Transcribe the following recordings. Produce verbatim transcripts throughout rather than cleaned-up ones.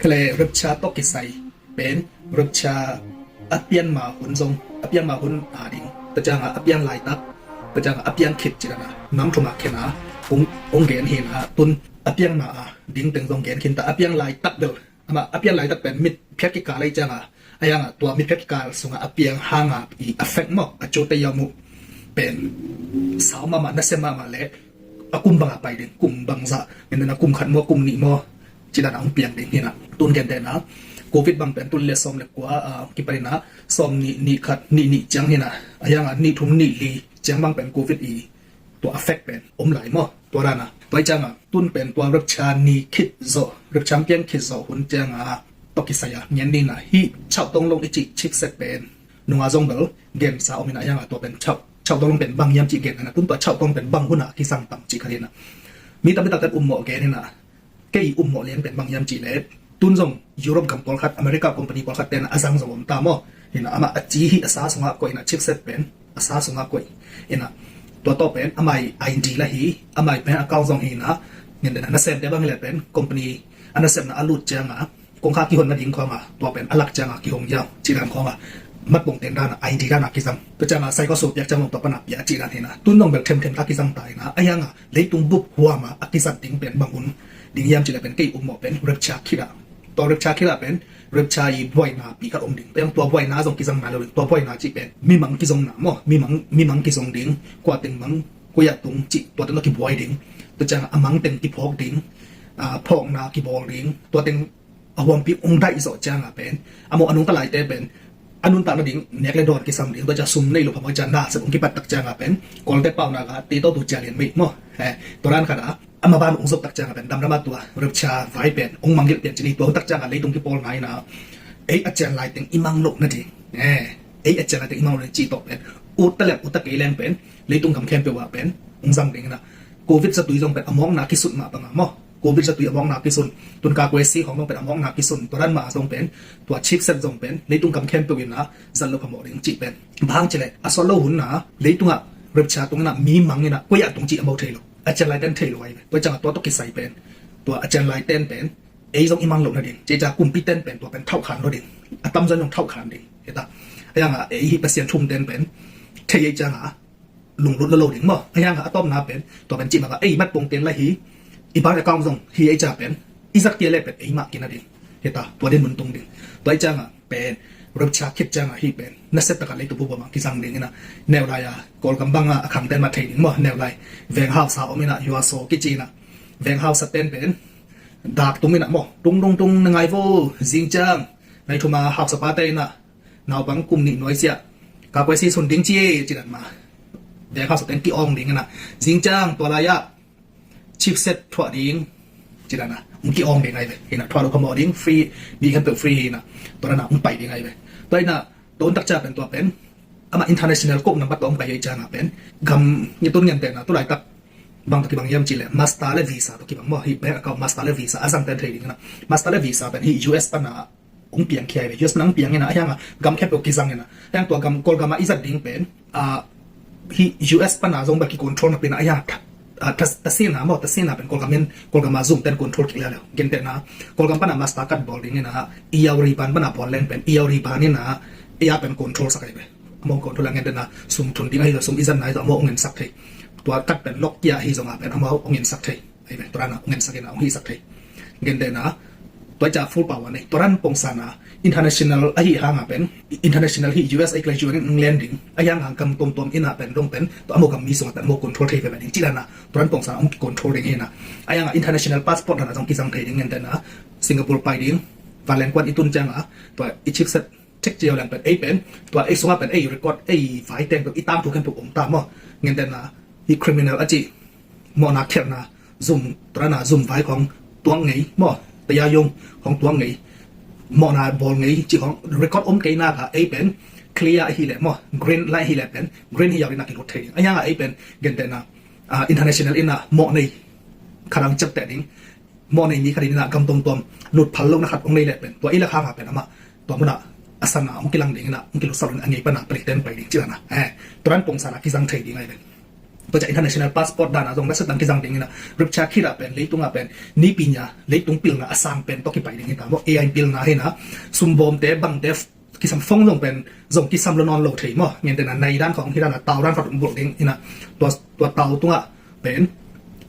Tua leh rapture tawh kisai pen rapture a pian ma hun zong, a piang ma hun a ding, tua ciangah a piang laitak, tua ciangah a piang khit ci dan a nam thum a khen a hong, hong gen hi na. Tun a piang ma a ding teng zong gen khin ta. A piang laitak bel, amah a piang laitak pen mit phiat kikal ahi ciangah, a hiangah tua mit phiat kikal sungah a piang hanga i a fek maw, a cute yau muh pen sau mahmah, nasia mahmah leh a kum banga pai ding, kum bangzah, ngen dan a kum khat maw, kum nih maw, ci dan a hong piang ding hi na. Tun gentehna covid bang pen tun leh sawm leh kua a kipan hi na, sawm nih, nih khat, nih nih ciang hi na, a hiangah nih thum, nih li ciang bang pen covid i tua a fek pen om lai maw. Tua dan a, tua hi ciangah tun pen tua rapture ni khit zawh, rapture piang khit zawh hun ciangah tawh kisai a ngen ni na, hih chauh tong long i cih chipset pen nunga zong bel gensa om hi na. A hiangah tua pen chauh, chauh tong long pen bang hiam cih gen na, tun tua chauh tong pen bang hun a kizang tam cih khat hi na. Mi tampi takte ummawh gen hi na. Kei ummawh lian pen bang hiam cih leh, tun zong Europe gam pawlkhat, America company pawlkhat ten a zang zong om ta maw. Hi na, amah a ci hi, a sa sungah koih hi na, chipset pen a sa sungah koih hi na. Tua tawh pen amah i I D la hi, amah i bank account zong hi na. Ngen dan a nasemte bang hi leh pen company a nasepna a lut ciangah kongkhak kihon nading khawngah tua pen a lak ciangah kihong ziau ci dan khawngah matpong teng dan a I D dan a kizang. Tua ciangah saikau sual piak ciang zong tua pan a pia ci dan hi na. Tun zong bel themthem a kizang ta hi na. A hiangah leitung bup huam a a kizat ding pen bang hun ding hiam cih leh pen kei ummawh pen rapture khit a, tua rapture khit a pen rapture i buaina pi khat om ding. Tua hiang tua buaina zong kizang nai lo ding. Tua buaina cih pen mimang kizong na maw, mimang, mimang kizong ding. Kua teng mang, kua ah tung cih tua teng tawh kibuai ding. Tua ciangah a mang teng kiphawk ding, a phawkna kibawl ding. Tua teng a huampi hong daih zawh ciangah pen, a mawh a nungta laite pen a nuntak nading nek le dawn kisam ding. Tua ciang sum nei lo phamawh ciang nasep hong kipat tak ciangah pen Kawlte paunak ah te tawh tu cia lian mei maw. He, tua dan khat ah a maban hong zop tak ciangah pen damdam ah tua rapture vai pen hong mangngilh pian ci ni. Tua hun tak ciangah leitung kipawlna in ah ei a cian lai teng i mang loh nading, he, ei a cian lai teng i mang loh nading cih tawh pen ut ta leng ut ta kei leng pen leitung gam khempeuh ah pen hong zang ding in ah. Covid zatui zong pen a mawkna kisut mah bangah maw, covid zatui a mawkna kisun, tun kakuai si khawng zong pen a mawkna kisun, tua dan mah zong pen tua chipset zong pen leitung gam khempeuh in ah zat loh phamawh ding cih pen. Bang hang cih leh a sawt lo hun ah leitungah rapture tung in ah mi mang in ah koi ah tung cih a mo thei lo, a cian lai ten thei lo ahi ve. Tua ciangah tua tawh kisai pen tua a cian lai ten pen ei zong i mang loh nading, cih ciang kumpi ten pen tua pen thauhkhan lo ding, a tamzaw in zong thauhkhan ding, hi ta. A hiangah ei hih Pasian thu um ten pen thei ei ciangah lunglut lo lo ding maw. A hiangah a tawpna pen tua pen cih mah bang ei matpong ten la hi, i bank account zong hi ei ciang pen i zat kei leh pen ei mah kina ding, hi ta, tua din mun tung ding. Tua ei ciangah pen rapture khit ciangah hih pen nasia takah leitung bup huam ah kizang ding in ah. Neu lai a Kawlgam bangah a khangten mah thei ding maw, neu lai veng hausa om in ah, yuasaw kici in ah, veng hausa ten pen dak tum in ah maw, tung tung tung, na ngai vo, zing ciang nai thum a hausa pate in ah naupang kum nih nuai siah kakuai si sun ding ci, ci dan mah veng hausa ten ki-awng ding in ah, zing ciang tua lai ah chipset thuah ding ci dan a hong ki-awng ding ahi ve. Hi na, thuah loh phamawh ding, free, mi khempeuh free hi na, tua dan a hong pai ding ahi ve. Tua hi na, tua hun tak ciang pen tua pen amah international code nambat tua hong pai ei ciang a pen gam i tun ngen pen a, tu laitak bang tawh kibang hiam cih leh master le visa tawh kibang maw. Hih bank account master le visa a zang ten thei ding hi na. Master le visa pen hih U S pan a hong piang khia hi ve. U S pan a hong piang hi na, a hiang a gam khempeuh kizang hi na. A hiang tua gam, Kawlgam a i zat ding pen, a, hih U S pan a zong bel ki-control napi na, a hiang a tha, a, tha, tha sina maw, tha sina pen Kawlgam in, Kawlgam a zum ten control kik lel leu. Gentehna, Kawlgam pan a Mastercard bawl ding hi na, i yau ri ban pan a bawl leng pen, i yau ri ban hi na, ei a pen control sak ahi ve. Amau control a, gentehna, sum thun ding ahi zong, sum i zat na ahi zong, amau hong en sak thei. Tua card pen lock kia ahi zong a pen, amau hong en sak thei. Ahi ve, tua dan a hong en sak in a, hong hih sak thei. Gentehna, tua hi ciang full power nei. Tua dan pongsan a international ahi hang a pen, international hih U S a i klai U N in hong len ding. A hiang a gam tuamtuam in a pen dong pen, tua amau gam mi sung a pen amau control thei veve ding. Cih dan a, tua dan pongsan a hong control ding hi na. A hiang a international passport dan a zong kizang thei ding, gentehna, Singapore pai ding, vanleng kuan i tun ciang a, tua i chipset check cia leng pen, ei pen, tua ei sung a pen, ei record, ei vai teng pen, i tangthu khempeuh om ta maw. Gentehna, i criminal a cih, mawhna khialhna, zum, tua dan a zum vai khawng tuak ngei maw, taya yung khawng tuak ngei, mawhna bawl ngei cih khawng record om kei nak a, ei pen clear ahih leh maw, green light ahih leh pen, green hi yau ding na kilut thei ding. A hiang a ei pen, gentehna, a, international in a mawh nei khat hong ciapteh ding, mawh nei mi khat in a gam tuamtuam lut phal lohna khat hong nei leh pen, tua i lak hang a pen amah tua mun a a san a hong kilang ding in a, hong kilut sak lo in a, a ngei pan a palik ten pai ding cih dan a, eh, tua dan pongsan a kizang thei ding ahi pen. Tua ciang international passport dan ah zong nasep dang kizang ding hi na. Rapture khit ah pen leitung ah pen nipi nia leitung pilna a sang pen tawh kipai ding hi ta maw. A I pilna hi na, sumbawmte bangte kisam, phone zong pen zong kisam lo nawn lo thei maw. Ngente na nai dan khong hi dan a tau dan khat bulh ding hi na. Tua, tua tau tungah pen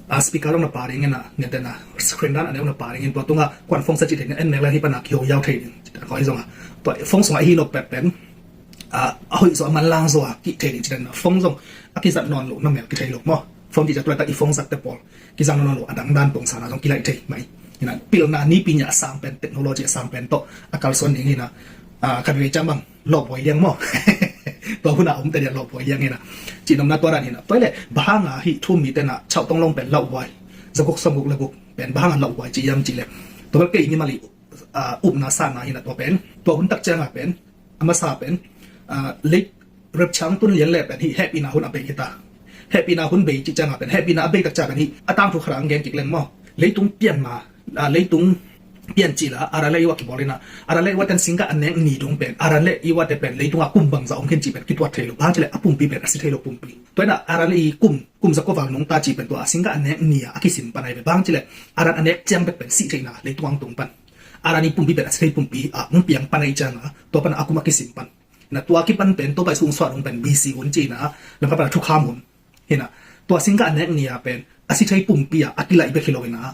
a speaker dong na pha ding hi na, ngente na screen dan a deuh na pha ding hi na, tua tungah kuan phone sa cih thei ding, en mek le hi pan a kiho yau thei ding. Tua hi zong a tua phone sungah hi nop pet pen a hoih zaw a manlang zaw a kih thei ding ci dan na, phone zong a kizat nawn lo na mel kithei lo maw. Phone cih ciang tulaitak i phone zatte pawl kizang nawn lo, a dang dan pong sana zong kilaih thei mai hi na. Pilna nipi nia a sang pen, technology a sang pen tawh a kalsuan ding hi na. Khat vei ciang bang lawhbuai liang maw. Tua hun a omte dia lawhbuai liang hi na. Cihnopna tua dan hi na. Tua hi leh bang hang a hih thu-um mite na chauh tong long pen lauhuai, zaguk sawmguk le guk pen bang hang a lauhuai ci hiam cih leh, tua bel kei mimal i upna sahna hi na. Tua pen tua hun tak ciang a pen a masa pen lei rapture hong tun lian leh pen hih hehpihna hun a bei hi ta. Hehpihna hun bei cih ciang a pen, hehpihna a bei tak ciang pen hih a tangthu khat ah hong gen kik leng maw. Leitung pian ma, leitung pian cih la, Adam le Eva kibawl hi na. Adam le Eva ten singgah a nek ni dong pen, Adam le Eva te pen leitung ah kum bangzah om khin cih pen kituat thei lo. Bang hang cih leh a pumpi pen a si thei lo pumpi. Tua hi na Adam le Eva kum, kum za kua val nungta cih pen tua a singgah a nek ni a a kisim pan ahi ve. Bang hang cih leh Adam a nek ciang bek pen sih theihna leitung ah hong tung pan. Adam i pumpi pen a si thei pumpi ah hong piang pan ahih ciang a tua pan a kum a kisim pan. Na tua kipan pen Topa Jesu hong suah dong pen B C hun ci hi na, lamkhat pan a thukham hun hi na. Tua singgah a nek ni a pen a si thei pumpi ah a kilaih bek hi lo hi na,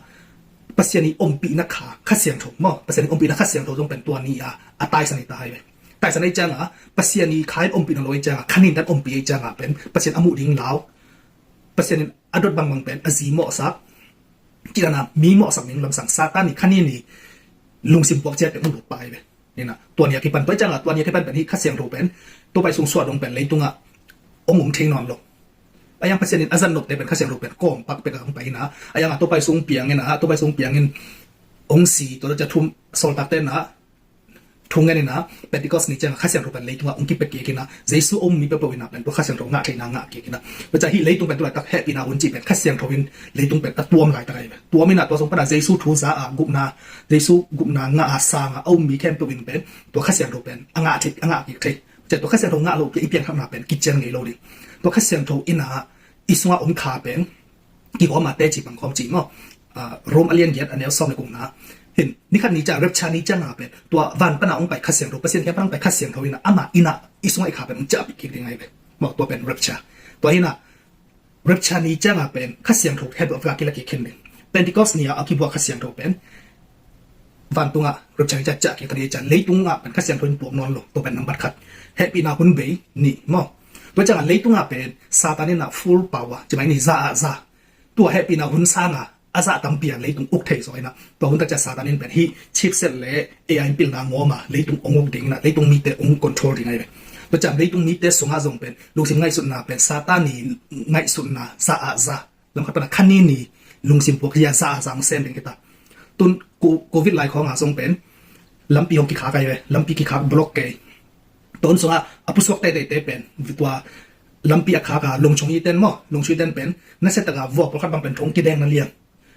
Pasian i ompihna kha, Kha Siangtho maw, Pasian i ompihna Kha Siangtho zong pen tua ni a a taisan hi ta hi ve. Taisan ahih ciang a Pasian i kha in ompihna lo ahih ciang a, kha nin tan ompih ahih ciang a pen Pasian a muh ding lau, Pasian in a dot bangbang pen a zi mawhsak, cih dan a mi mawhsak ding lamsang Satan i kha nin i lungsim puak ciat pen hong lut pah hi ve. Hi na, tua ni a kipan, tua ciang a tua ni a kipan pen hih Kha Siangtho pen Topa Jesu hong suah dong pen leitung ah hong om thei nawn lo. A yang Pasian in a zat nopte pen Kha Siangtho pen kawm pak pek a hong pai hi na. A yang a Topa Jesu hong piang hi na, Topa Jesu hong piang in hong si, tua tua ciang thu-um sawltakte na thu ngen hi na, Pentecost ni ciang a Kha Siangtho pen leitung ah hong kipia kik hi na. Jesu a um mi peuhpeuh in a pen tua Kha Siangtho ngah theihna ngah kik hi na. Tua ciang hih leitung pen tulaitak hehpihna hun cih pen Kha Siangtho in leitung pen a tuam laitak ahi ve. Tuam hi na, tua sung pan a Jesu thu za a gupna, Jesu gupna ngah a sang a a um mi khempeuh in pen tua Kha Siangtho pen a ngah thei, a ngah kik thei. Tua ciang tua Kha Siangtho ngah loh pi a i piangthakna pen kician ngei lo ding. Tua Kha Siangtho in a i sungah om kha pen kigawm a teci pang khawm ci maw. Rome a lian giat a neu sawm le gukna. Hin, ni khat ni ciang, rapture ni ciang a pen tua van pan a hong pai Kha Siangtho, Pasian kiang pan a hong pai Kha Siangtho in a, amah in a i sungah i kha pen hong ciahpih kik ding ahi ve. Maw, tua pen rapture. Tua hi na, rapture ni ciang a pen Kha Siangtho head of God kila kik khin ding. Pentecost ni a a kibuak Kha Siangtho pen vantungah rapture ni ciang ciah kik ta ni ciang, leitungah pen Kha Siangtho in tuam nawn lo. Tua pen nambat khat. Hehpihna hun bei nih maw. Tua ciang a leitungah pen Satan in a full power, ci mai ni, za ah za. Tua hehpihna hun sang a a zah tampi a leitung uk thei zaw hi na. Tua hun tak ciang Satan in pen hih chipset le A I pilna ngawm a leitung hong uk ding hi na, leitung mite hong control ding ahi ve. Tua ciang leitung mite sungah zong pen lungsim ngaihsutna pen Satan i ngaihsutna za ah za, lamkhat pan a kha nin i lungsim puak hi a za ah za hong sem ding hi ta. Tun co-, covid lai khawng a zong pen lampi hong kikhak ahi ve, lampi kikhak block kei. Tua hun sungah a pusuak teiteite pen tua lampi a khak a longchung iten maw, longchung iten pen nasia tak a vua pawlkhat bang pen thu hong kideng na liang.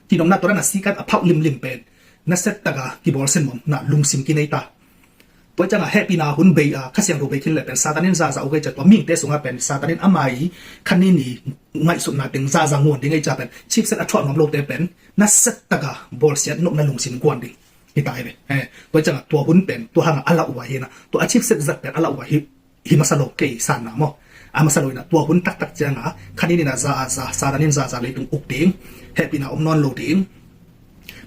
Cihnopna tua dan a sikan a phauh limlim pen nasia tak a kibawlsia nuam na lungsim kinei ta. Tua ciang a hehpihna hun bei a Kha Siangtho bei khin leh pen Satan in za ah za uk ahi ciang, tua mihingte sungah pen Satan in ama i kha nin i ngaihsutna teng za ah za nguan ding ahi ciang pen chipset a thuah nuam lote pen nasia tak a bawlsiat nopna lungsim guan ding hi ta hi ve. Tua ciang a tua hun pen tua hang a a lauhuai hi na, tua a chipset zat pen a lauhuai hi, hi masa lo, kei sanna maw. A masa lo hi na, tua hun taktak ciang a kha nin in a za ah za, Satan in za ah za leitung uk ding, hehpihna om nawn lo ding.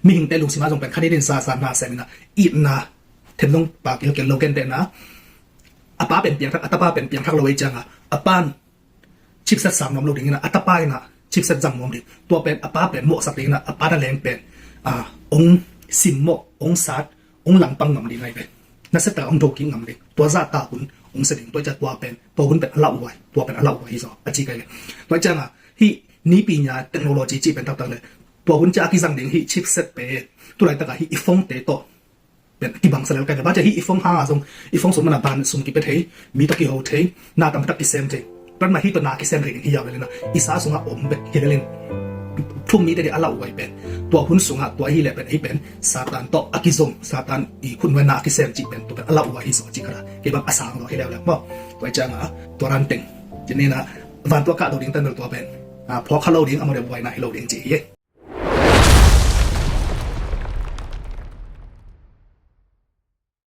Mihingte lungsim ah zong pen kha nin in za ah za na sem hi na, itna, themlung pa kilkel lo gentehna, a pa pen piangthak, a tapa pen piangthak lo ahi ciang a, a pan chipset sang nuam lo ding hi na, a tapa in a chipset zang nuam ding. Tua pen a pa pen mawhsak ding hi na, a pa na leng pen hong simmawh, hong sat, hong langpang ngam ding ahi ve. Nasia tak a hong do kik ngam ding. Tua zah ta hun hong sia ding. Tua ciang tua pen, tua hun pen a lauhuai, tua pen a lauhuai hi zaw a ci ka hi ve. Tua ciang a hih nipi nia technology cih pen taktak le, tua hun ciang a kizang ding hih chipset pen tulaitak a hih i phone te tawh pen kibang sa lel ka hi ve. Bang hang ciang hih i phone hang a zong, i phone sung man a ban sum kipia thei, mi tawh kiho thei, na tampi tak kisem thei. Tua mah hih tawh na kisem thei ding hi a, ve le na, i sa sungah om bek hi lel in. Thu-um mite di a lauhuai pen tua hun sungah tua hi leh pen ei pen Satan tawh a kizom, Satan i khutnuai na a kisem cih pen tua pen a lauhuai hi zaw cih khat a, kei bang a sang zaw hi leuleu maw. Tua ciang a tua dan teng ci ni na, vantung a kahto ding tan bel tua pen phawk kha lo ding, amau deih buaina hi lo ding ci hi.